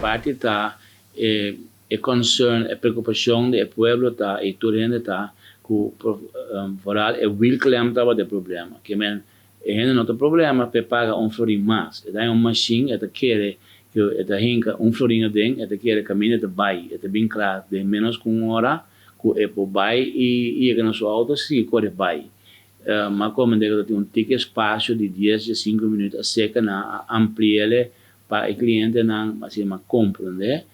Parti ta e concern, e preocupacion di pueblo ta y tur hende ta cu vooral e wielklem tabata e problema. Kiermen e hende no ta problema pa paga un florin mas. E ta un machine, e ta kere cu e ta hinca un florin aden, e ta kere caminda ta bay, e ta bin cla den menos cu un ora cu e por bay y yega na su auto si core bay. Ma como cu tin un tiki espacio di 10 y 5 minuut a seca na ampli'e pa e clientenan asina mas comprende.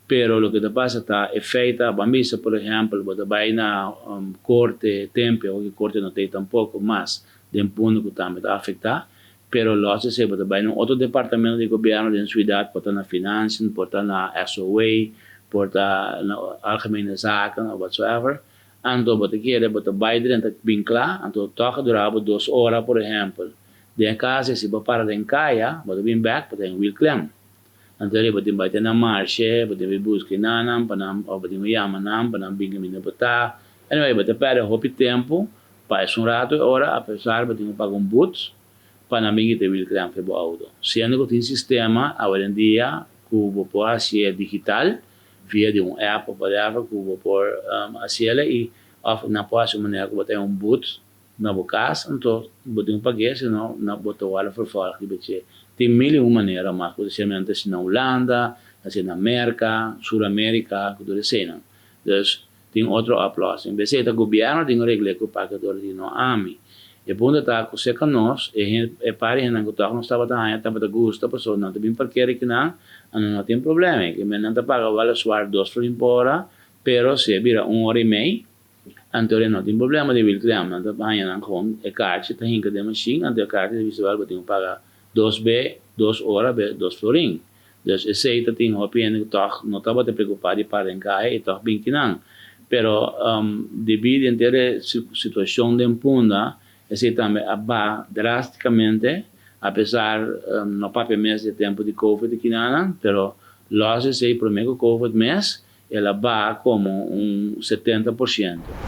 Pero loke ta pasa ta e feita, ban bisa, por ehempel, bo ta bay na corte tempo, cu corte no tin tampoco mas den punto cu tambe ta afecta, pero los se bo ta bay na otro departamento di gobierno den ciudad, por ta na financiën, por ta na SOA, por ta na Algemene Zaken of whatsoever, anto bo ta kere, bo ta bay drenta bin cla, anto toch dura 2 ora, por ehempel. Den caso, si bo para den caya, bo ta bin back, bo tin wielklem. Anto bo tin bay na marshe, bo tin busca nan, pa nan, of bo tin yama nan, pa nan bin caminda bo ta. Anyway, bo ta perde hopi tempo, pa un rato ora, apesar bo tin paga un boete, pa nan bin kita wielklem pa bo auto. Siendo cu tin sistema, awendia, cu bo por haci digital, via di un app of whatever, cu bo por haci y of nan por haci manera cu bo tin un boete na bo cas, anto bo tin paga, sino nan bo ta wordo vervolgd di bece. Tin mil y un manera, mas posiblemente si na Hulanda, asina na Amerika, Sur Amerika, cu tur esey. Dus tin otro oplossing. Bece e gobierno tin regla cu parkeerder di no ami. E punto ta cu seca nos, e pari nan cu toch nos tabata haya, tabata gusta, paso nan ta bin parkeer aki nan, no tin problema, kiermen nan ta paga weliswaar 2 florin pa ora, pero si bira un ora y mey, anto no tin problema di wielklem, nan ta haya nan gewoon e kaartje ta hinka den machine, anto e kaartje ta bisa wel bo tin paga 2 b, 2 ora be 2 florin. Dus esey ta tin hopi hende toch no tabata preocupa di para den caya y toch bin kinan. Pero debido na e situacion di Punda, esey tambe a baha drasticamente, apesar no papia mes di tempo di Covid kinan, pero los esey prome cu Covid mes, el a baha como un 70%.